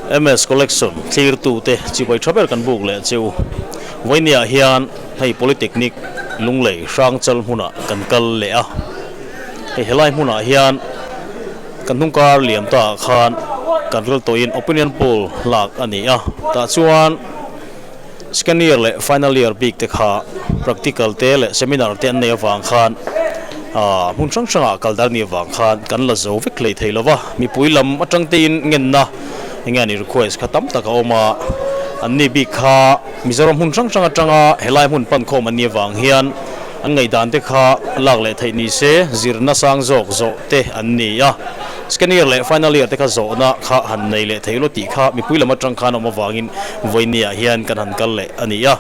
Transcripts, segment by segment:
MS Collection thlirtute chibai tha ber kan buk leh cheu. Vawinia hian hei Polytechnic Lunglei Hrangchal hmunah kan kal leh a. Hei helai hmunah hian kan hnung kar liam ta ah khan kan rel tawhin opinion poll lak a ni a. Tah chuan second year leh final year bik te kha practical te leh seminar te an nei avang khan aah hmun hrang hrangah kal dar ni avang khan kan la zo vek hlei thei lo va. Mipui lam atang tein ngenna enge ani request kha tam tak a awm a, anni bik kha Mizoram hmun hrang hrang atanga helai hmun pankhawm an nih avang hian an ngaihdan te kha lak leh theih ni se zirna sang zawk zawh te an ni a. Second year leh final year te kha zawhna kha han nei leh thei lo tih kha mipui lam atang khan awm avangin vawinia hian kan han kal leh a ni a.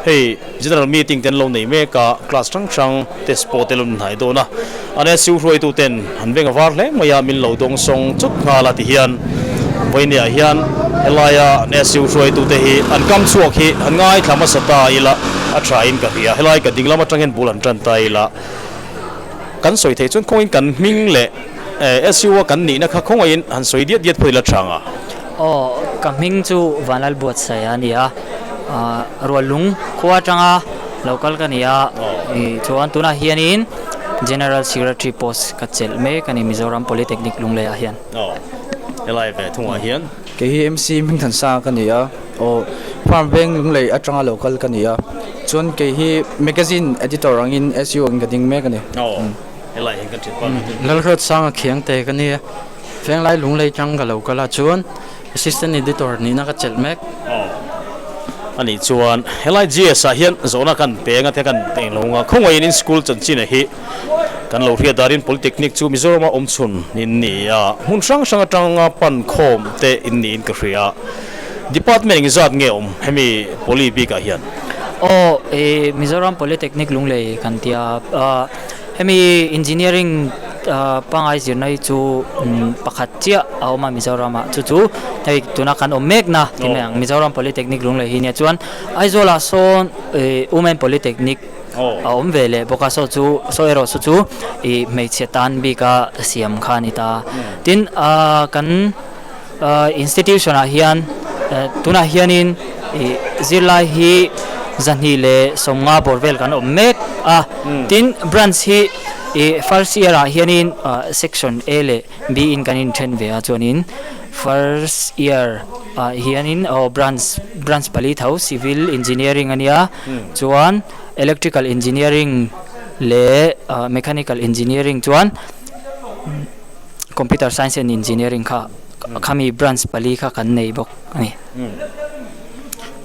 Hei general meeting te an lo nei mek a, class hrang hrang test pawh te lo inhnai dawn a. An SU hruaitu ten an veng a var hle mai a, min lo dawng sawng chut nghal a ti hian vawinia hian helaia an SU hruaitu te hi an kam chhuak hi han ngaithla hmasa ta ila a tha in ka hria. Helai ka ding lam atang hian bul han tan ta ila kan sawi theih chuan kawngin kan hming leh SU a kan nihna kha khawngaihin han sawi diat diat phawt ila tha ang a. Aw, ka hming chu Vanlal Buatsaih a ni a, Ruallung khua atanga lo kal ka ni a, chuan tunah hianin General Secretary post ka chelh mek a ni Mizoram Polytechnic Lunglei ah hian. Aw, helai ve thungah hian. Kei hi MC Hmingthansa ka ni a, aw Farm Veng Lunglei atanga lo kal ka ni a, chuan kei hi Magazine Editor angin SU angin ka ding mek a ni. Aw. Helai hian kan thian pa mi ten. Lalhrawt Sanga Khiangte ka nia, Venglai Lunglei tang ka lo kal a, chuan Assistant Editor nihna ka chelh mek. Aw. Anih chuan helai GS ah hian zawhna kan peng a te kan peng lo nga, khawngaihin in school chanchin a hi kan lo hriat darin Polytechnic chu Mizorama awm chhun in ni a, hmun hrang hrang atanga pan khawm te in niin ka hria. Department engzat nge awm hemi Poly bikah hian? Aw, i Mizoram Polytechnic Lunglei kan tia, Hemi engineering pangai zirna hi chu pakhat chiah a awm a Mizoram ah chu chu hei tuna kan awm mek na ti mai ang Mizoram Polytechnic Lunglei hi nia chuan Aizawl ah sawn ih Women Polytechnic a awm ve leh bawk a saw chu saw erawh saw chu ih hmeichhe tan bik a siam kha a ni ta tin ah kan institution ah hian tunah hianin ih zirlai hi zahnih leh sawmnga bawr vel kan awm mek a tin branch hi ih first year ah hianin section A leh B in kan inthen ve a chuanin first year ah hianin aw branch branch pali tho civil engineering a nia chuan electrical engineering leh mechanical engineering chuan. Computer Science and Engineering kha khami branch pali kha kan nei bawk a ni.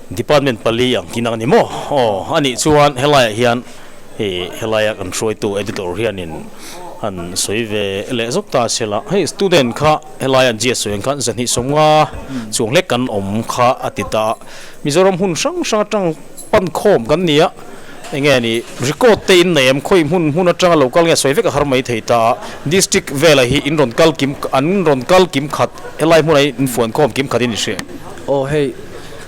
Department pali ang tih nak a ni maw? Aw, a nih chuan helaiah hian hei helaia kan hruaitu editor hianin han sawi ve leh zawk ta se la, hei student kha helaia an GS sawi ang khan zahnih sawmnga chuang hlek kan awm kha a ti ta a, Mizoram hun hrang hrang atang pan khawm kan ni a. Enge ni record te in nei em khawi hmun hmun atanga lo kal nge sawi vek a har mai thei ta a, district vela hi in rawn kal kim an rawn kal kim khat helai hmunah hi in fuan khawm kim khat in i hria. Aw hei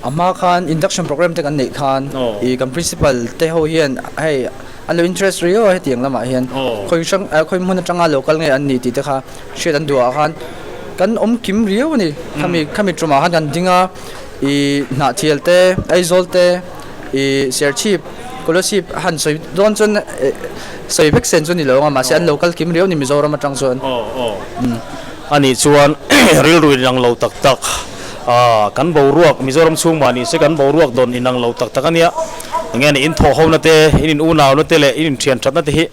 a hma khan induction program te kan neih khan ih kan principal te ho hian hei an lo interest riau a hetiang lamah hian khawi hrang khawi hmun atanga lo kal nge an nih tih te kha hriat an duh ah khan kan awm kim riau a ni khami khami tumah khan kan ding a ih hnahthial te Aizawl te. I Serchhip, Kolasib han sawi dawn chuan sawi vek sen chu ni lo ang a, mahse an lo kal kim riau ni Mizoram atang chuan. A nih chuan rilru inang lo tak tak a, kan boruak Mizoram chhung mah ni se kan boruak dawn inang lo tak tak a nia. Enge ni in thawh hona te, in in unauna te leh in inthian thatna te hi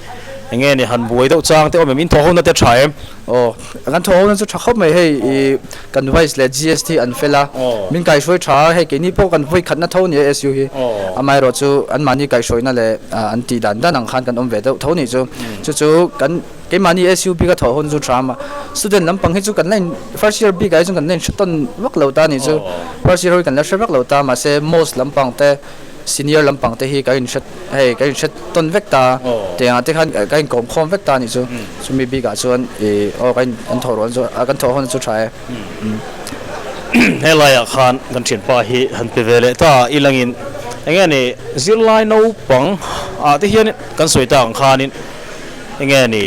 enge ni han buai deuh chang te awm em? In thawh hona te tha em? Aw, kan thawh hona chu tha khawp mai hei i kan vice leh GST an fel a, min kaihhruai tha a, hei keini pawh kan vawi khatna tho nia SU hi, amaherawh chu anmahni kaihhruaina leh an tih dan dan ang khan kan awm ve deuh tho nih chu, chu chu kan keimahni SU bika thawh hun chu tha a, student lampang hi chu kan la in first year bikah hi chuan kan la in hre tawn vak lo ta nih chu, first year ho hi kan la hre vak lo ta mahse most lampang te. Senior lampang te hi ka inhre hei ka inhre tawn vek ta tiangah te khan ka inkawm khawm vek ta anih chu chumi bikah chuan ih aw ka in kan thawh rual chu kan thawh hawn chu tha e. Helaiah khan kan thianpa hi han pe ve leh ta i langin enge ni zirlai naupang ah te hian kan sawi ta ang khanin enge ni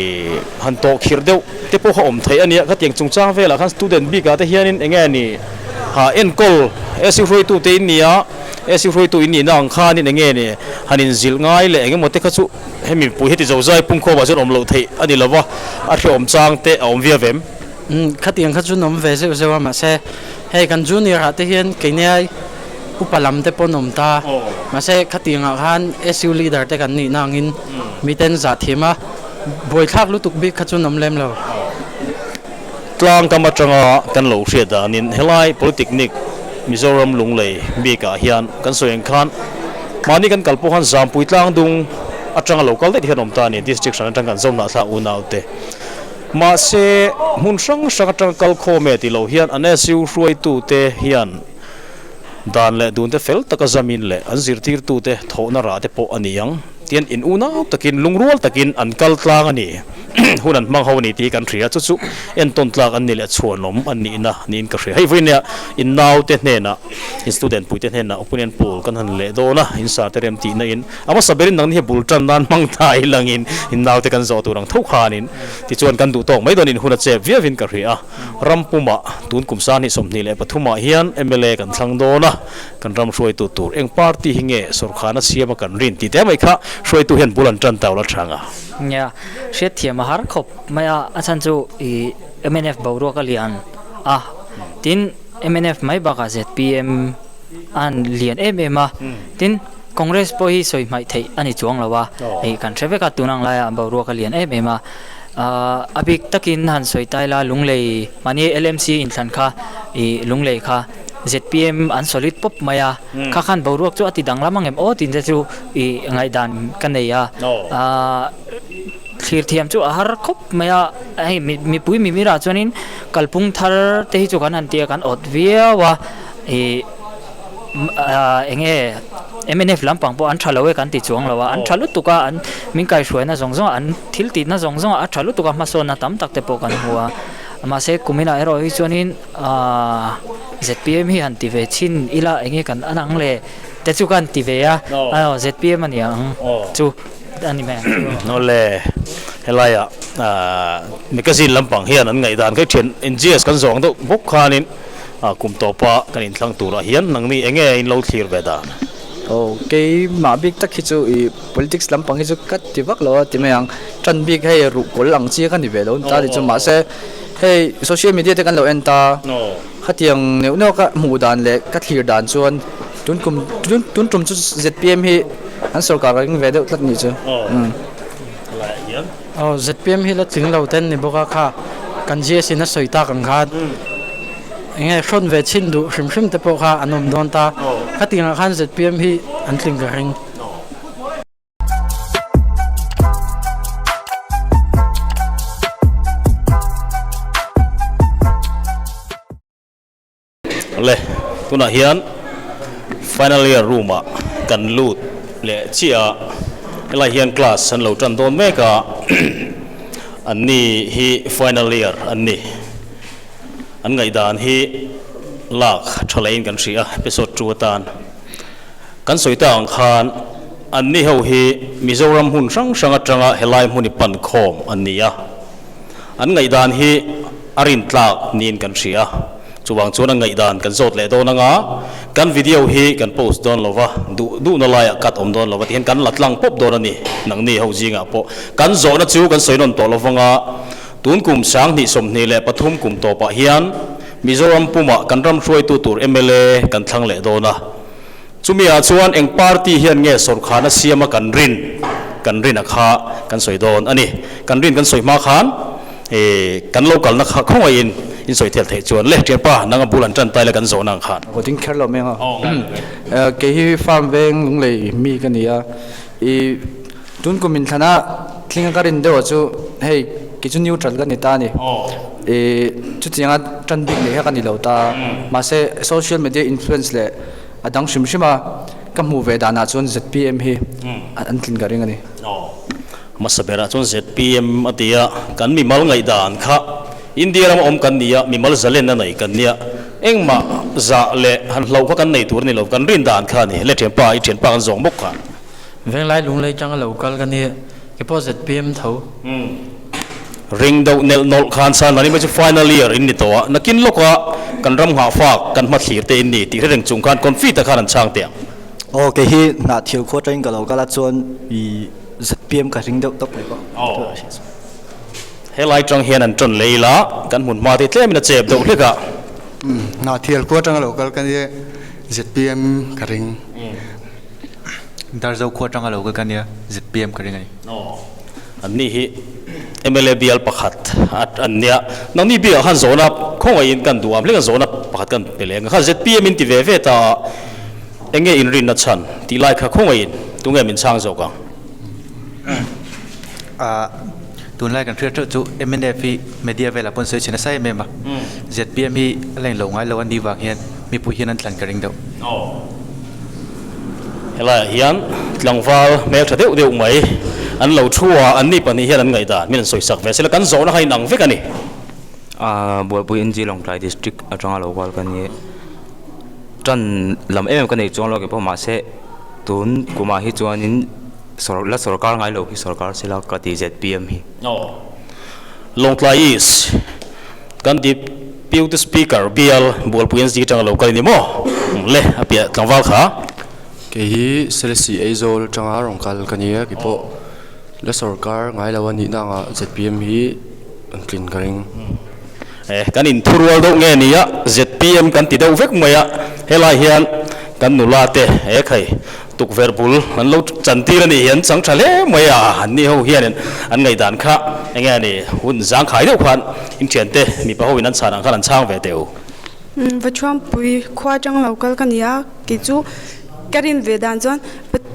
han tawh khirh deuh te pawh kha awm theih a nia khatiang chungchang velah khan student bikah te hianin enge ni. Ha enkawl SU hruaitu te in ni a, SU hruaitu in nihna ang khanin eng nge ni han inzilh ngai leh eng emaw te kha chu hemi mipui heti zo zai pungkhawmah chuan awm loh theih a ni lo va, a hreawm chang te a awm viau em? Umm khatiang kha chu an awm ve zeuh zeuh a mahse hei kan junior ah te hian keiniai upa lam te pawh an awm ta mahse khatiangah khan SU leader te kan nihna angin miten zah thiam a buaithlak lutuk bik kha chu an awm lem lo. Tlang kam atanga kan lo hriat danin helai Polytechnic Mizoram Lunglei bikah hian kan sawi ang khan mahni kan kal pawh khan Zampui tlang dung atanga lo kal daih te hian awm ta a ni, District hran atang kan zawm hnah thlak unaute. Mahse hmun hrang hrang atanga kal khawm e tih loh hian an SU hruaitute hian dan leh dunte fel taka zamin leh an zirtirtute thawhna rah te pawh a ni ang. Tian in unau takin lungrual takin an kal tlang a ni. Hun an hmang ho a ni tih hi kan hria. Chu chu entawn tlak an ni leh chhuanawm an nihna niin ka hria. Hei vawinia in naute hnenah, in student puite hnenah opinion poll kan han leh dawn a, in sa te rem tihna in a hmasa berin nangni hi bul tan nan hmang ta i langin in naute kan zawh tur ang tho khanin tichuan kan duh tawk mai dawn in hun a chep viauin ka hria a. Ram pumah tun kum sahnih 23 ah hian mla kan thlang dawn a. Kan ram hruaitu tur eng party hi nge sawrkhana siama kan rin tih te mai kha hruaitu hian bul an tan tau la thang a. Nia, hriatthiam a har khawp mai a, a chhan chu ih mnf boruak a lian a, tin mnf mai bakah zpm a han lian em em a, tin Congress pawh hi sawi hmaih theih a ni chuang lo a, ih kan hre vek a tun ang laiah boruak a lian em em a, a bik takin han sawi tai la Lunglei mahni LMC inthlan kha ih Lunglei kha. Zpm an solid pawp mai a, kha khan boruak chu a ti danglam ang em aw tih te chu i ngaihdan ka nei a, thlir thiam chu a har khawp mai a, hei mipui mimirah chuanin kalphung thar te hi chu kan han tia kan awt viau a, ih eng nge mnf lampang pawh an tha lo e kan ti chuang lo a, an tha lutuk a, an min kaihhruaina zawng zawng ah an thil tihna zawng zawng ah a tha lutuk a, hmasawnna tam tak te pawh kan hmu a, mahse kuminah erawh hi chuanin. Aaa zpm hi han ti ve chhin ila enge kan an ang le te chu ka han ti ve a aw zpm a ni ang chu a ni mai ang chu. Awle helaiah aaa magazine lampang hian an ngaihdan kha thian NGS kan zawng deuh bawk khanin kum tawpa kan inthlang turah hian nangni enge in lo thlir ve dan? Aw keimah bik tak hi chu ih politics lampang hi chu ka ti vak lo a ti mai ang tan bik hei ruhkawl ang chi kha ni ve lo ta ni chu mahse Hei social media te kan lo en ta, khatiang neuh neuh ka hmuh dan leh ka thlir dan chuan tun kum tun tum chu zpm hi an sorkar ka ring ve deuh tlat nih chu. Aw zpm hi la tling lo ten ni bawk a kha kan GS in a sawi tak ang khan enge hrawn ve chhin duh hrim hrim te pawh kha an awm dawn ta, khatiang ah khan zpm hi an tling ka ring. Le tunah hian final year room ah kan lut leh chiah a helai hian class an lo tan dawn mek a an ni hi final year an ni an ngaihdan hi lak tha leh in kan hria episode 2 atan. Kan sawi ta ang khan anni ho hi Mizoram hmun hrang hrang atanga helai hmun i pan khawm an ni a, an ngaihdan hi a rintlak niin kan hria. Chuvang chuan a ngaihdan kan zawt leh dawn anga kan video hi kan post dawn lo va, duh duhna laiah cut awm dawn lo va tihian kan la tlang pawp dawn a ni. Nangni ho zingah pawh kan zawhna chu kan sawi nawn tawh lo vanga tun kum 2023 kum tawpah hian Mizoram pumah kan ram hruaitu tur mla kan thlang leh dawn a. Chumi ah chuan eng party hian nge sawrkhana siama kan rin kan rin a kha kan sawi dawn a ni. Kan rin kan sawi hma khan kan lo kalna kha khawngaihin in sawi thel theih chuan le Thianpa nang a bul an tan tai la kan zawhna ang khan. Aw ding kher lo mai ang a. Kei hi farm veng lunglei mi ka ni a. I tun kum inthlana tlinga ka rin deuh ah chu hei kei chu neutral ka ni ta a ni. I chutianga tan bik nei kha ka ni lo ta. Mahse social media influence leh A dang hrim hrim a, ka hmuh ve danah chuan zpm hi an tlin ka ring a ni. Hmasa berah chuan zpm a ti a, kan mimal ngaihdan kha India rama awm kan ni a, mimal zalen a nei kan nia, engmah zah leh han hloh kha kan nei tur a ni lo, kan rin dan kha a ni. Le thianpa, i thianpa kan zawng bawk khan. Venglai lunglei tanga lo kal ka nia, ke pawh zpm tho. Ring deuh nelh nawlh khan san mani mai chu final year in ni tawh a, nakin lawka kan ram nghahfak kan hmathlir te in ni tih hre reng chung khan confi tak khan an chhang teh ang. Aw kei hi hnahthil khua atangin ka lo kal a chuan i zpm ka ring deuh tawp mai pawh. Aw helai tang hian an tawn leh ila kan hmun hma te tlemin a chep deuh hlek a. Hnahthil khua atanga lo kal ka nia zpm ka ring. Darzo khua atanga lo kal ka nia zpm ka ring a ni. Aw an ni hi mla bial pakhat an nia nangni biakah khan zawhna khawngaihin kan duh am hlek a zawhna pakhat kan pe leh ang kha zpm in ti ve ve ta a. Eng nge inrinna chhan tih lai kha khawngaih in tunge min chhang zawk ang? Ahh tunlai kan hriat theuh chu mnf hi media velah pawn sawi chhe nasa em em a, zpm hi a la inlo ngai lo a nih vang hian mipui hian an tlan ka ring deuh. Aw helaiah hian tlangval hmeltha deuh deuh mai an lo thu a, anni pahnih hian an ngaihdan min an sawisak ve sela kan zawhna kha inang vek a ni. Ahh Bualpui NG Lawngtlai District atanga lo kal ka ni. Tan lam em em ka nei chuang lo kei pawh mahse tun kumah hi chuanin sawr la sawrkar ngai lo hi sawrkar sela ka ti zpm hi. Aw. Lawngtlai East kan Deputy Speaker bial Bualpui an zing atanga lo kal a ni maw? Le a piah tlangval kha. Kei hi Selesih Aizawl atanga rawn kal ka ni a, kei pawh la sawrkar ngai lo a nihna angah zpm hi an tlin ka ring. Kan inthurual deuh nge nia zpm kan ti deuh vek mai a, helai hian kan nula te he khai tukverh bul an lo chantir a nih hi an chang tha hle mai a, an ni ho hianin an ngaihdan kha enge a ni hun zangkhai deuh khan inthian te mipa ho in an chhan ang khan an chhang ve teh u. Vathuampui khua atang lo kal ka ni a, kei chu ka rin ve dan chuan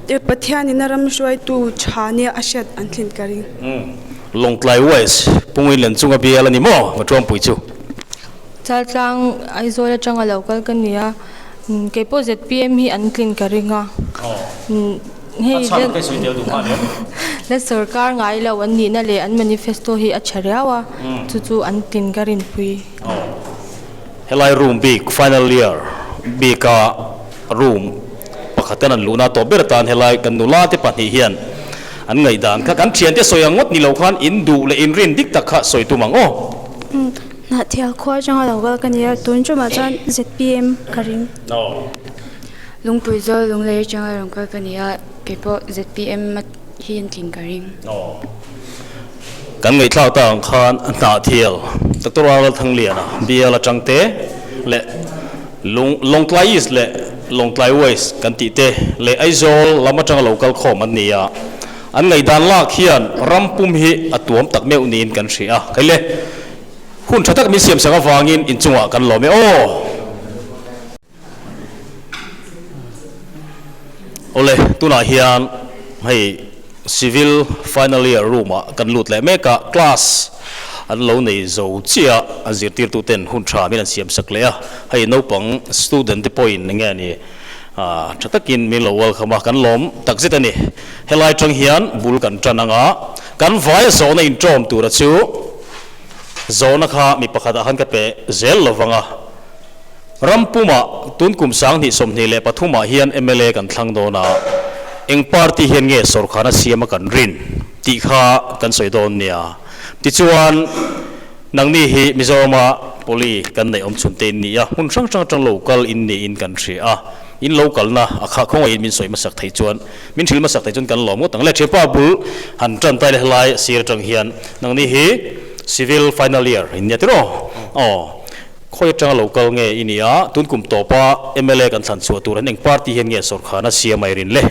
Pathianin a ram hruaitu tha nia a hriat an thlin ka ring. Lawngtlai West, Pungin len chunga bial a ni maw? Vathuampui chu. Chaltlang Aizawl atanga lo kal ka ni a, keipawh zpm hi an tlin ka ring a. Hei la sorkar ngai lo an nihna leh an manifesto hi a tha riau a, chu chu an tlin ka rinpui. Helai room bik final year bika room pakhat kan an luhna tawp ber atan helai kan nula te pahnih hian an ngaihdan kha kan thiante sawi ang ngawt ni lo khan in duh leh in rin dik tak kha sawi tum ang aw. Hnahthial khua atanga lo kal ka ni a, tun tumah chuan zpm ka ring. Lungpui zawl lunglei atanga rawn kal ka ni a, keipawh zpm hi an tlin ka ring. Kan ngaihthlak tak ang khan Hnahthial Doctor Ralal Thangliana bial atang te leh Lung Lawngtlai East leh Lawngtlai West kan tih te leh Aizawl lam atanga lo kal khawm an ni a, an ngaihdan lak hian ram pum hi a tuam tak meuh niin kan hria a. Kei le, hun tha tak min siam sak avangin inchungah kan lawm e aw. Awle, tunah hian hei civil final year room ah kan lut leh mek a, class an lo nei zo chiah a, an zirtirtu ten hun tha min an siam sak leh a, hei naupang student te pawhin eng nge ni ah tha takin min lo welcome a, kan lawm takzet a ni. Helai tang hian bul kan tan ang a, kan vaia zawhna inṭawm tura chu zawhna kha mi pakhatah khan ka pe zel lovang a. Ram pumah tun kum 2023 ah hian mla kan thlang dawn a, eng party hian nge sawrkhana siama kan rin tih kha kan sawi dawn nia. Tichuan, nangni hi Mizorama Poli kan neih awm chhun te in ni a, hmun hrang hrang atang lo kal in niin kan hria a, in lo kalna a kha khawngaih in min sawi hmasak theih chuan, min hrilh hmasak theih chuan kan lawm ngawt ang le. Thianpa bul han tan tai leh helai sir atang hian nangni hi Civil final year in nia tiraw? Aw. Khawi atanga lo kal nge i nia, tun kum tawpa mla kan thlan chhuah tur an eng party hian nge sawrkharna siam a i rin le?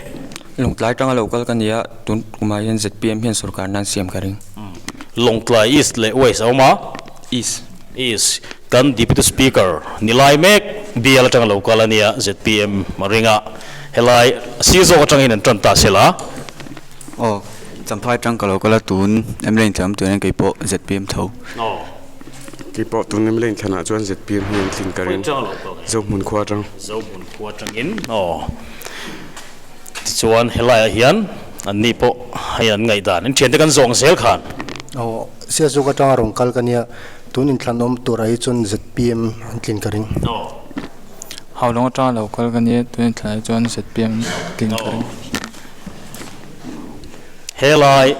Lawngtlai atanga lo kal ka nia, tun kumah hian zpm hian sawrkarna an siam ka ring. Lawngtlai East leh West a awm a? East. East. Kan Deputy Speaker ni lai mek bial atanga lo kal a nia, zpm a ring a, helai sir zawk atangin an tan ta sela. Aw, Champhai atang ka lo kal a, tun mla inthiam turin keipawh zpm tho. Aw. Keipawh tun mla inthlanah chuan zpm hi an tlin ka ring. Zohmun khua atang. Zohmun khua atangin aw. Tichuan helaiah hian an ni pawh hei an ngaihdan in thiante kan zawng zel khan. Aw, Siazuk atanga rawn kal ka nia, tun inthlan awm turah hi chuan zpm an tlin ka ring. Aw. Haulawng atanga lo kal ka nia, tun inthlanah hi chuan zpm an tlin ka ring. Helai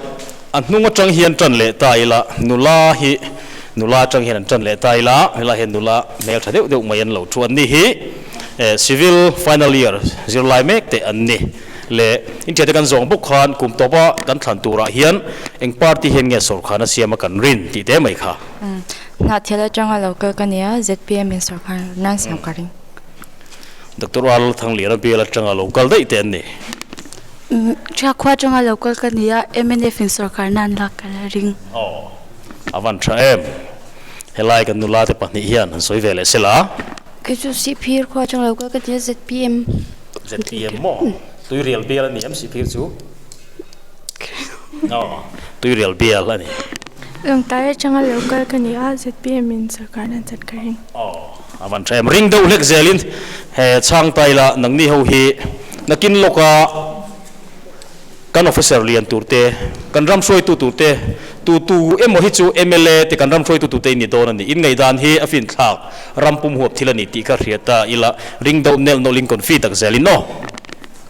a hnung atang hian tan leh ta ila nula hi Nula atang hian an tan leh ta ila, helaiah hian nula hmel tha deuh deuh mai an lo thu. Anni hi civil final year zirlai mek te an ni. Leh inṭhiante kan zawng bawk khan kum tawpa kan thlan turah hian eng party hian nge sawrkharna siama kan rin tih te mai kha. Hnahthial atanga lo kal ka nia, zpm in sawrkharna siam ka ring. Doctor Al Thangliana bial atanga lo kal daih te an ni. Ṭhiak khua atanga lo kal ka nia, mnf in sawrkarna an lak ka la ring. Aw, a van ṭha em. Helai kan nula te pahnih hian han sawi ve leh sela. Kei chu Sihphir khua atanga lo kal ka nia, zpm. Zpm maw? Tuirial bial a ni em Sihphir chu? Aw, Tuirial bial a ni. Lawngtlai atanga lo kal ka ni a, zpm in sawrkarna an chat ka ring. Aw, a van tha em. Ring deuh hlek zelin he chhang tai la nangni ho hi nakin lawka kan officer lian tur te, kan ram hruaitu tur te, tu tu emaw hi chu mla te kan ram hruaitu tur te in ni dawn a ni. In ngaihdan hi a finthlak ram pum huap thil a ni tih kha hria ta ila ring deuh nelh nawlh in confi tak zelin aw.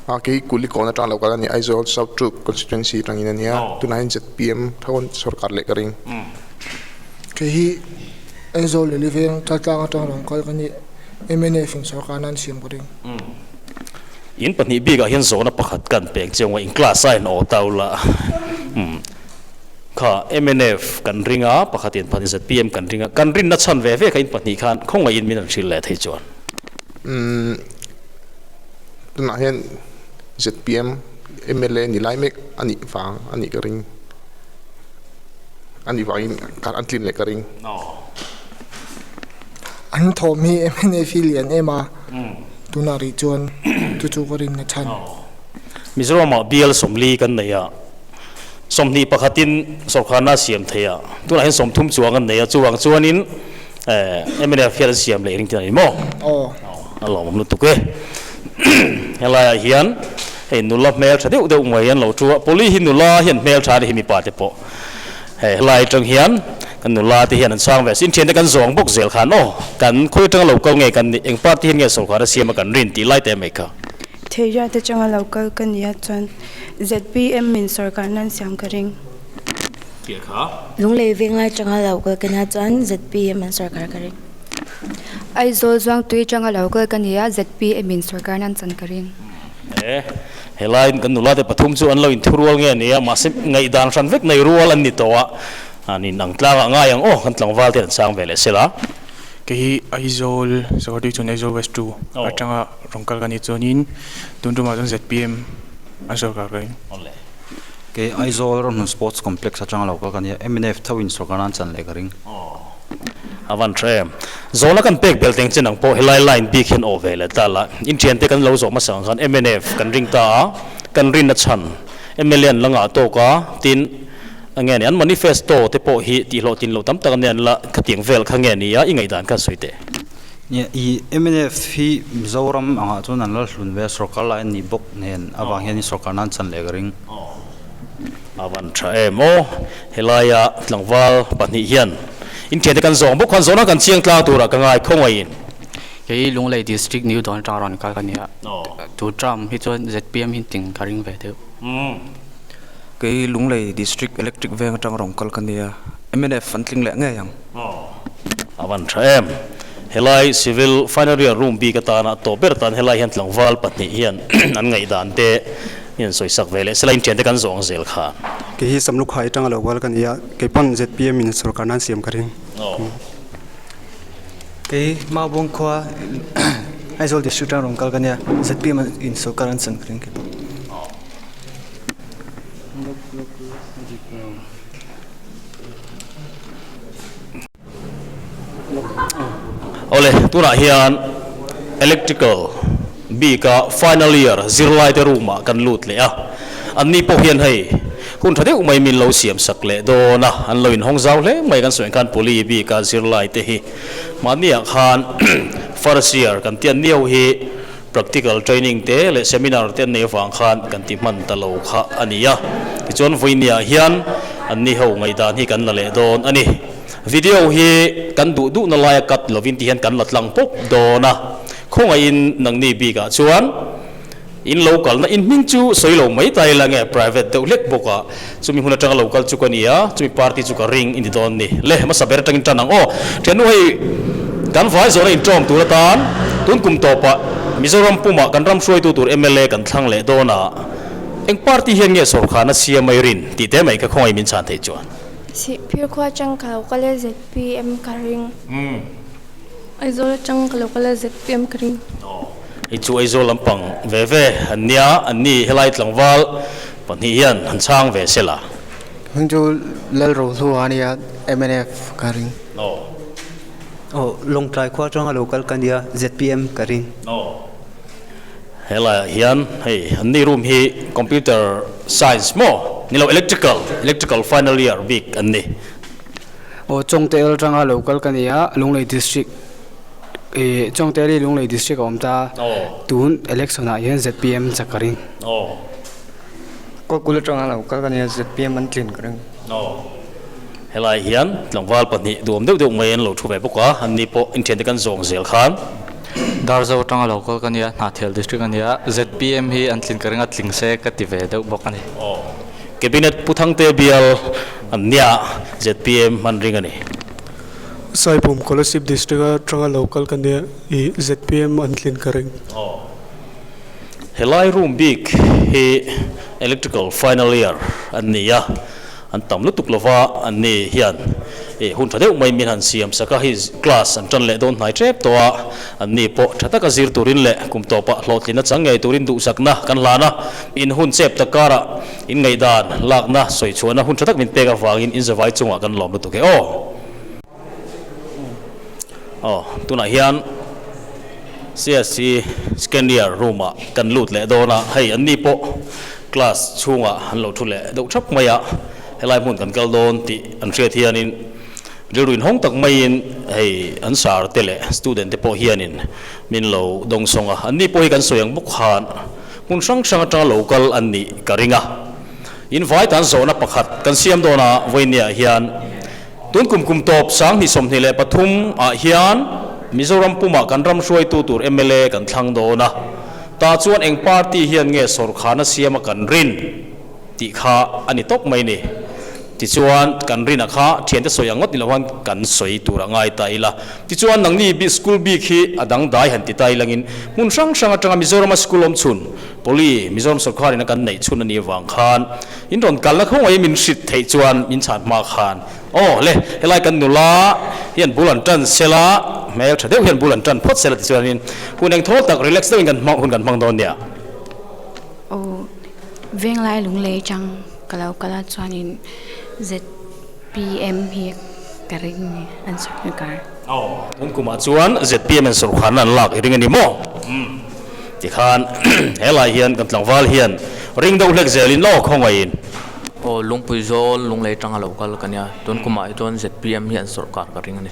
A kei Kulikawn atang lo kal a ni, Aizawl South Troop Constituency atangin a nia, tunah hian zpm tho sorkar leh ka ring. Kei hi Aizawl Lily Veng Chaltlang atang rawn kal ka ni, mnf in sorkar nan siam ka ring. In pahnih bikah hian zawhna pakhat kan pek chiang a, in class a in aw ta ula kha mnf kan ring a, pakhatin pahnih zpm kan ring a, kan rinna chhan ve ve kha in pahnih khan khawngaihin min han hrilh leh thei chuan. Tunah hian zpm mla ni lai mek a nih vang a nih ka ring. A nih vangin kar an tlin leh ka ring. An thawm hi mnf hi lian em a, tunah rih chuan chu chu ka rin na chhan. Mizoramah bial 40 kan nei a, 21 in sawrkharna a siam thei a, tunah hian 30 chuang an nei a, chuvang chuanin Mnf hian an siam leh ring thin a ni maw? Aw. A lawmawm lutuk e. Helaiah hian hei nula hmel tha deuh deuh mai an lo thu a, Pawli hi nula hian hmel tha a ni hi mipa te pawh. Hei helai atang hian kan nula te hian an chhang ve a sin, thiante kan zawng bawk zel khan aw kan khawi atanga lo kal nge kan nih, eng party hian nge sawrkar a siam a kan rin tih lai te mai kha. Theiriat atanga lo kal ka nia chuan zpm in sawrkar nan siam ka ring. Tih kha. Lunglei venglai atanga lo kal ka nia chuan zpm an sawrkar ka ring. Aizawl Zuangtui atanga lo kal ka ni a, zpm in sawrkar nan chan ka ring. E, helaiin kan nula te pathum chu an lo inthurual nge nia, mahse ngaihdan hran vek nei rual an ni tawh a, an inang tlangah ngai ang aw, kan tlangval te an sang ve leh sela. Kei hi Aizawl Sawrkar chuan Aizawl West 2 atanga rawn kal ka ni chuanin tun tumah chuan zpm an sawrkar ka ring. Kei Aizawl Ramhlun Sports Complex atanga lo kal ka nia, mnf tho in sawrkar nan chan leh ka ring. A van tha em. Zawhna kan pek bel teng chin ang pawh helai line bik hian aw ve leh ta la. In thiante kan lo zawh hmasa ang khan mnf kan ring ta a, kan rin a chhan. Mla an la ngah tawk a, tin nge ni an manifesto te pawh hi tihhlawh tin loh tam tak ania an la khatiang vel kha nge ni a, i ngaihdan khan sawi teh. Nia, i mnf hi Mizoram angah chuan an la hlun ve a, sorkar lai an nih bawk nen avang hian sorkar nan chan leh ka ring. A van tha em aw, helaia tlangval pahnih hian inthiante kan zawng bawk khan zawhna kan chiang tlang turah ka ngai khawngaihin. Kei Lunglei District New Dawn atanga rawn kal ka ni a, tu term hi chuan zpm hi ting ka ring ve deuh. Kei Lunglei District Electric Veng atanga rawn kal ka ni a, mnf an tling leh ngei ang. A van tha em. Helai Civil Final Year room bik atana tawp ber tan helai hian tlangval pahnih hian an ngaihdan te hian sawisak ve leh sela inthiante kan zawng zel kha. Kei hi Samlukhai atanga lo kal ka ni a, kei pawn zpm in sorkar nan siam ka ring. Kei Maubawng khua Aizawl District atanga rawn kal ka nia, zpm in sorkar an chan ka ring kei pawh. Awle, tunah hian Electrical bika final year zirlaite room ah kan lut leh a, anni pawh hian hei hun tha deuh mai min lo siam sak leh dawn a, an lo inhawng zau hle mai kan sawi ang khan Poly bika zirlaite hi mahniah khan first year kan tih anni ho hi practical training te leh seminar te an neih avang khan kan ti hman ta lo kha a ni a, tichuan vawinia hian anni ho ngaihdan hi kan la leh dawn a ni. Video hi kan duh duhna laia cut lovin ti hian kan la tlang pawp dawn a, khawngaihin nangni bikah chuan In lo kalna in hming chu sawi lo mai ta ila nge private deuh hlek bawk a, chumi hmun atanga lo kal chu ka ni a, chumi party chu ka ring i ni dawn ni. Le, hmasa ber atangin tan ang aw. Thiannu hei kan vai zawhna inṭawm tur atan tun kum tawpah Mizoram pumah kan ram hruaitu tur mla kan thlang leh dawn a, eng party hian nge sawrkhana siam mai rin tih te mai ka khawngaih min chhan theih chuan. Sihphir khua atang ka lo kal e zpm ka ring. Aizawl atang ka lo kal a zpm ka ring. Hei chu Aizawl lampang ve ve an nia, an ni helai tlangval pahnih hian han chhang ve se la. Hming chu Lalrohlua a nia, mnf ka ring. Aw. Aw, Lawngtlai khua atanga lo kal ka nia, zpm ka ring. Aw. Helaiah hian hei an ni room hi computer science maw? Ni lo electrical, electrical final year bik an ni. Aw Chawngtel atanga lo kal ka ni a, Lunglei district ih Chawngtel hi Lunglei district a awm ta tun election ah hian zpm chak ka ring. Kawlkul atanga lo kal ka ni a, zpm an tlin ka ring. Helai hian tlangval pahnih duam deuh deuh mai an lo thu ve bawk a, an ni pawh inthiante kan zawng zel khan. Darzo atanga lo kal ka ni a, Hnahthial district a ni a, zpm hi an tlin ka ring a, tling se ka ti ve deuh bawk a ni. Cabinet Pu Thangte bial an nia zpm hman ring a ni. Saipum Kolasib District atanga lo kal ka nia i zpm an tlin ka ring. Helai room bik hi Electrical final year an ni a, An tam lutuk lova an ni hian ih hun tha deuh mai min han siam sak a, hei class an tan leh dawn hnai tep tawh a, an ni pawh tha taka zir turin leh kum tawpah hlawhtlin a chang ngei turin duhsakna kan hlan a, in hun chep tak karah in ngaihdan lakna sawi chhuahna hun tha tak min pek avangin in zavai chungah kan lawm lutuk e aw. Aw tunah hian CSC scanner room ah kan lut leh dawn a, hei an ni pawh class chhungah an lo thu leh deuh thap mai a, helai hmun kan kal dawn tih an hriat hianin rilru inhawng tak maiin hei an sir te leh student te pawh hianin min lo dawngsawng a, an ni pawh hi kan sawi ang bawk khan hmun hrang hrang atanga lo kal an nih ka ring a, in vai tan zawhna pakhat kan siam dawn a vawinia hian. Tun kum kum tawp 2023 ah hian Mizoram pumah kan ram hruaitu tur mla kan thlang dawn a, tah chuan eng party hian nge sawrkhana siama kan rin tih kha a ni tawp mai ni. Tichuan kan rin a kha thiante sawi ang ngawt ni lohan kan sawi tur a ngai ta ila. Tichuan nangni school bik hi a dangdai han ti ta ilangin hmun hrang hrang atanga Mizorama school awm chhun Poly Mizoram sawrkharin a kan neih chhun a nih avang khan In rawn kalna khawngaih min hrit theih chuan min chhan hma khan aw le helai kan nula hian bul an tan sela hmel tha deuh hian bul an tan phawt sela tichuanin hun eng thawl tak relax deuhin kan hmang hun kan hmang dawn nia. Aw Venglai Lunglei atang ka lo kal a chuanin zpm hi ka ring ni an sawrkar. Aw tun kumah chuan zpm an sawrkharna an lak i ring a ni maw? Umm. Tikhan helai hian kan tlangval hian ring deuh hlek zelin aw khawngaihin. Aw Lungpui zawl Lunglei tanga lo kal ka nia, tun kumah hi chuan zpm hi an sawrkar ka ring a ni.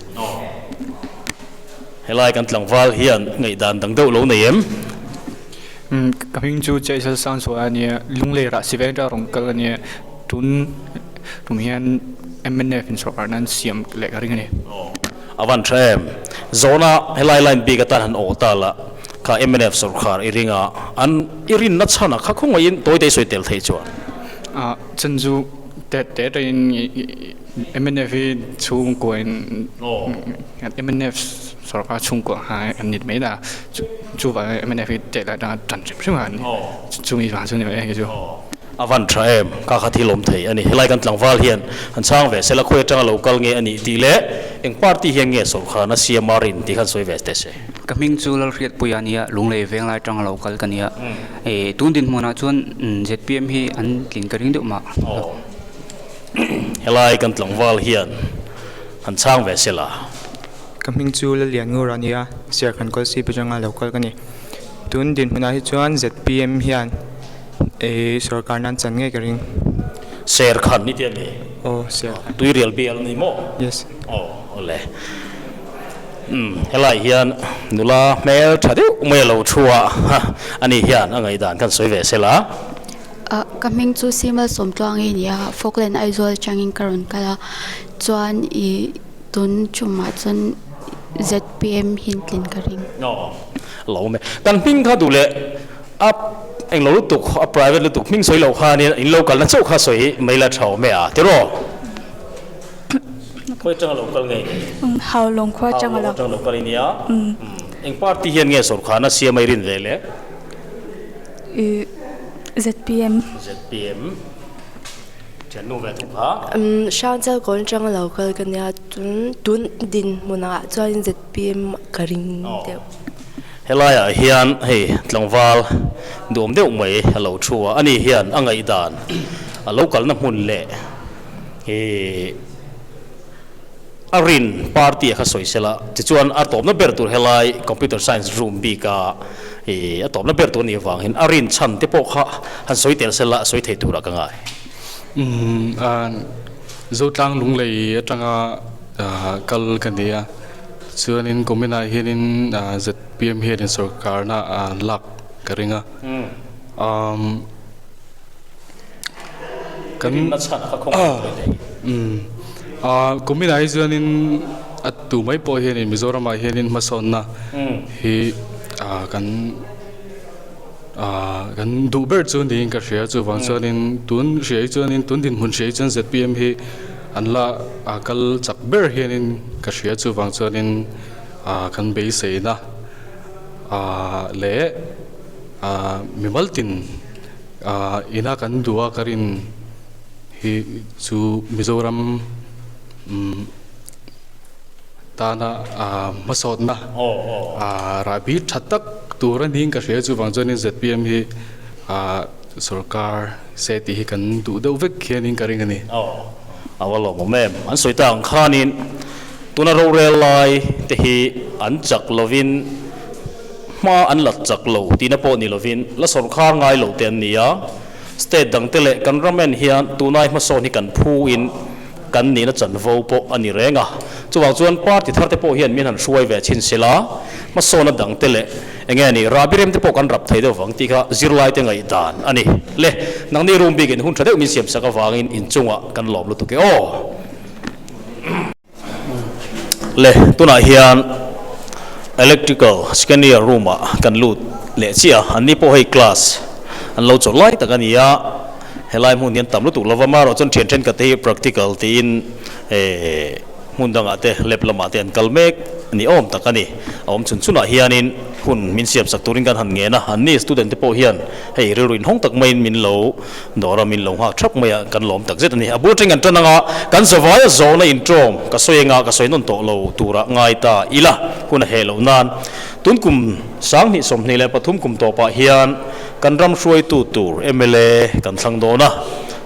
Helai kan tlangval hian ngaihdan dang deuh lo nei em? Ka hming chu Jaisal Sangchhuah a nia, Lunglei rah si veng atanga rawn kal a nia, tun tum hian mnf in sawrkar nan siam leh ka ring a ni. A van tha em? Zawhna helai line bik atan han aw ta la. Kha mnf sawrkhar i ring a, an i rinna chhan a kha khawngaihin tawite i sawi tel theih chuan. A chan chu te te atangin mnf hi chhungkua in mnf sawrkhar chhungkua kha an nit mai ta chuvangin mnf hi te lai atanga tan hrim hrim a an ni chumi vang chu ni mai e chu. A van tha em? Ka kha thil awm thei a ni. Helai kan tlangval hian han chhang ve sela khawi atanga lo kal nge a nih tih leh eng party hian nge sawrkharna siam a rin tih khan sawi ve teh se. Ka hming chu Lalhriatpuia a nia, Lunglei Venglai atanga lo kal ka nia. E tun dinhmunah chuan zpm hi an tlin ka ring deuh mah. Helai kan tlangval hian han chhang ve sela. Ka hming chu Lalian Ngura a nia, Serkhan Kawlsip atanga lo kal ka ni. Tun dinhmunah hi chuan zpm hian e sorkar nan chan ngei ka ring. Serkhan ni te a ni? Aw, Serkhan. Tuirial bial a ni maw? Yes. Aw, awle. Umm helai hian nula hmel tha deuh mai a lo thu a, ani hian a ngaihdan khan sawi ve sela. Ah ka hming chu Simal Sawmtluangi a ni a, Falkland Aizawl atangin ka rawn kal a, chuan ih tun tumah chuan zpm hi an tlin ka ring. Aw lo awm e. Kan hming kha duh leh a Englo lutuk, a private lutuk hming sawi loh khanin in lo kalna chauh kha sawi mai la tha awm e a, tiraw? Khawi atanga lo kal nge i nih? Haulawng khua atanga lo. Haulawng atanga lo kal i nia. Eng party hian nge sawrkhana siam a i rin ve le? ZPM. ZPM. Thiannu ve thung kha. Hrangchal kawn atanga lo kal ka nia, tun tun dinhmunah chuan ZPM ka ring deuh. Helaiah hian hei tlangval duam deuh mai a lo thu a, ani hian a ngaihdan a lo kalna hmun leh ih a rin party a kha sawi sela, tichuan a tawpna ber tur helai computer science room bika ih a tawpna ber tur a nih avangin a rin chhan te pawh kha han sawi tel sela a sawi thei turah ka ngai. Umm Zotlang Lunglei atanga kal ka ni a. Chuanin kuminah hianin zpm hianin sorkarna an lak ka ring a. Kan kuminah hi chuanin a tu mai pawh hianin Mizoramah hianin hmasawnna hi kan kan duh ber chu niin ka hria. Chuvang chuanin tun hriai chuanin tun dinhmun hriai chuan zpm hi An la kal chak ber hianin ka hria chuvang chuanin kan beiseina leh mimal tin ina kan duh a ka rin hi chu Mizoram tana hmasawtna rahbi tha tak tur a niin ka hria chuvang chuanin zpm hi Sorkar se tih hi kan duh deuh vek hianin ka ring a ni. Aw, a va lawmawm em. An sawi ta ang khanin tuna rorel lai te hi an chak lovin hma an la chak lo tihna pawh ni lovin la sorkar ngai lo te an ni a. State dang te leh kan ram en hian tunai hmasawn hi kan phu in kan nihna chanvo pawh a ni reng a. Chuvang chuan party thar te pawh hian min han hruai ve chhin sela hmasawna dang te leh Enge ni, Rabi rem te pawh kan rap thei deuh vang tih kha zirlai te ngaihdan a ni. Le, nangni room bikin hun tha deuh min siam sak avangin inchungah kan lawm lutuk e aw. Le, tunah hian electrical scanner room ah kan lut leh chiah a, anni pawh hei class an lo chawlh lai tak a ni a, helai hmun hian tam lutuk lova marawh chuan thian thenkhat te hi practical tiin eh, Hmun dangah te lab lamah te an kal mek ni awm tak a ni. A awm chhun chhunah hianin hun min siamsak turin kan han ngen a, anni student te pawh hian hei rilru inhawng tak maiin min lo dawr a, min lo nghak thap mai a, kan lawm tak zet a ni. A bul atangin kan tan anga kan zavaia zawhna intawm ka sawi anga ka sawi nawn tawh lo turah ngai ta ila hun a heh loh nan tun kum 2023 kum tawpah hian kan ram hruaitu tur mla kan thlang dawn a.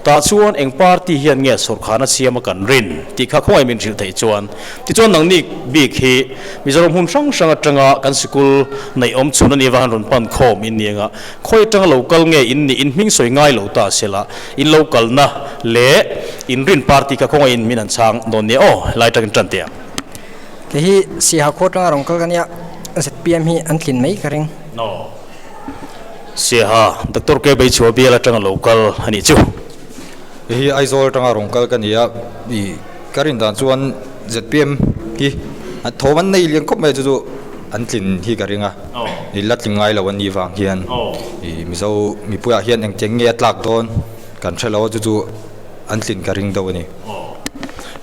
Tah chuan eng party hian nge sawrkhana siama kan rin tih kha khawngaih min hrilh theih chuan tichuan nangni bik hi Mizoram hmun hrang hrang atanga kan sikul neih awm chhun a nih avangin rawn pan khawm in ni anga khawi atanga lo kal nge in nih in hming sawi ngai lo ta sela in lo kalna leh in rin party kha khawngaih in min han chhang dawn nia aw helai atangin tan teh ang. Kei hi Siaha khua atanga rawn kal ka nia zpm hi an tlin mai ka ring. Siaha, Doctor K Beichhua bial atanga lo kal a nih chu. Hei hi Aizawl atanga rawn kal ka ni a, ih ka rin dan chuan zpm hi an thawm an nei lian khawp mai chu chu an tlin hi ka ring a, ih la tling ngai lo an nih vang hian ih Mizo mipuiah hian engtiang nge a tlak dawn kan hre lo a chu chu an tlin ka ring deuh a ni.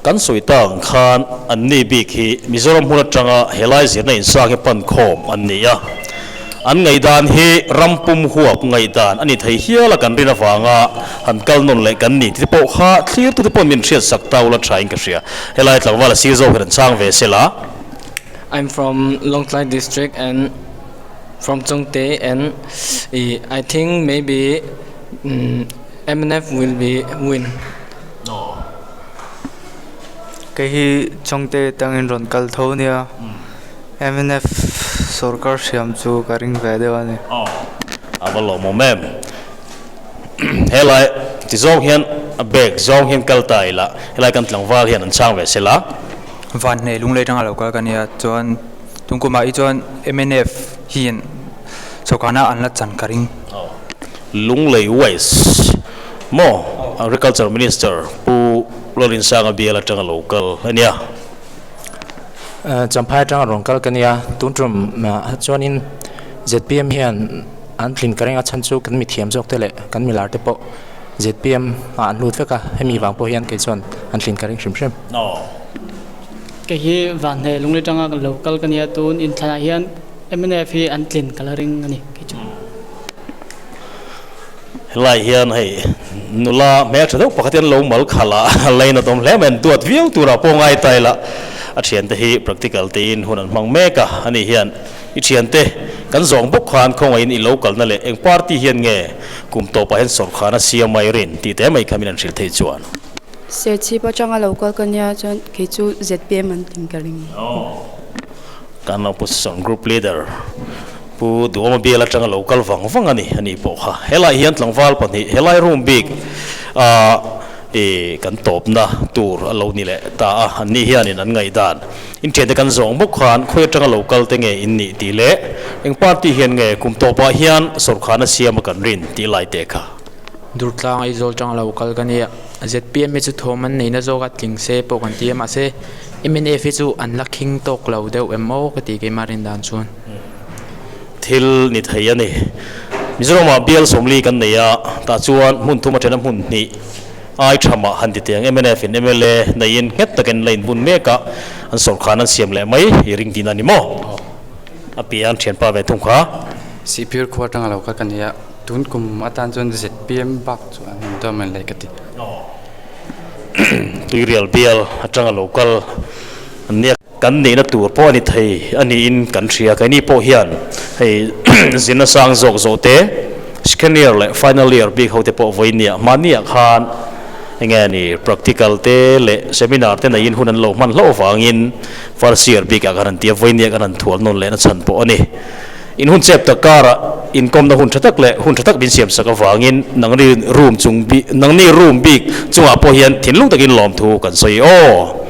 Kan sawi ta ang khan an ni bik hi Mizoram hmun atanga helai zirna insang hi pan khawm an ni a. An ngaihdan hi ram pum huap ngaihdan a ni thei hial a kan rin avanga han kal nawn leh kan ni tite pawh kha thlirtute pawhin min hriat sak ta ula tha in ka hria. Helai tlangval a sir zawk hian an chang ve sela. I'm from Lawngtlai district and from Chawngte and I think maybe MNF will be win. Kei hi Chawngte atangin rawn kal tho nia. Mnf sorkar hriam chu ka ring ve deuh a ni. A va lawmawm em. Helai ti zawng hian a bag zawng hian kal ta ila helai kan tlangval hian an chang ve sela. Vanhneh lunglei atanga lo kal ka nia chuan tungkumah hi chuan mnf hian sorkarna an la chan ka ring. Lunglei West maw Agriculture Minister Pu Lalrinsanga bial atanga lo kal a nia. Champhai atanga rawn kal ka nia, tun tum chuanin zpm hian an tlin ka ring a chhan chu kan mithiam zawk te leh kan milar te pawh zpm ah an lut vek a hemi vang pawh hian kei chuan an tlin ka ring hrim hrim. Kei hi Vanhne Lunglei tanga lo kal ka nia tun inthlanah hian mnf hi an tlin ka la ring a ni kei chu. Helai hian hei nula hmeltha deuh pakhat hian lo mal khalh a lainat awm hle mai an duat viau turah pawh ngai ta ila a thiante hi practical tiin hun an hmang mek a ani hian i thiante kan zawng bawk khan khawngaihin i lo kalna leh eng party hian nge kum tawpah hian sawrkhana siam mai rin tih te mai kha min an hrilh theih chuan. Serchhip atanga lo kal ka nia chuan kei chu zpm an tling ka ring. Kan opposition group leader Pu Duhawma bial atanga lo kal vang vang a ni a nih pawh kha. Helai hian tlangval pahnih helai room bik ah ih kan tawpna tur a lo ni leh ta a, an nih hianin an ngaihdan inṭhiante kan zawng bawk khan khawi atanga lo kal te nge in nih tih leh eng party hian nge kum tawpah hian sawrkhana siama kan rin tih lai te kha. Durtlang Aizawl tanga lo kal ka nia. Zpm hi chu thawm an neihna zawk a tling se pawh kan ti a mahse mnf hi chu an la khing tawk lo deuh em aw ka ti keimah rin dan chuan. Thil ni thei a ni. Mizoramah bial sawmli kan nei a, tah chuan hmun thum atena hmun hnih ai thamah han ti teng mnf in mla neiin nghet takin la inbun mek a, an sawrkhan an siam leh mai i ring tihna a ni maw? A pian thianpa ve thung kha. Sihphir khua atanga lo kal ka ni a, tun kum atan chuan zpm bak chu an awm dawn mai leh ka ti. Tuirial bial atanga lo kal an nia. Kan neihna tur pawh a ni thei a niin kan hria. Keini pawh hian hei zirna sang zawk zawh te, second year leh final year bik ho te pawh vawinia mahniah khan enge ni practical te leh seminar te neiin hun an lo hman hlauh avangin first year bikah kan han ti a, vawinia kan han thual nawn lehna chhan pawh a ni. In hun chep tak karah inkawmna hun tha tak leh hun tha tak min siam sak avangin nangni room chung bik nangni room bik chungah pawh hian thinlung takin lawmthu kan sawi aw.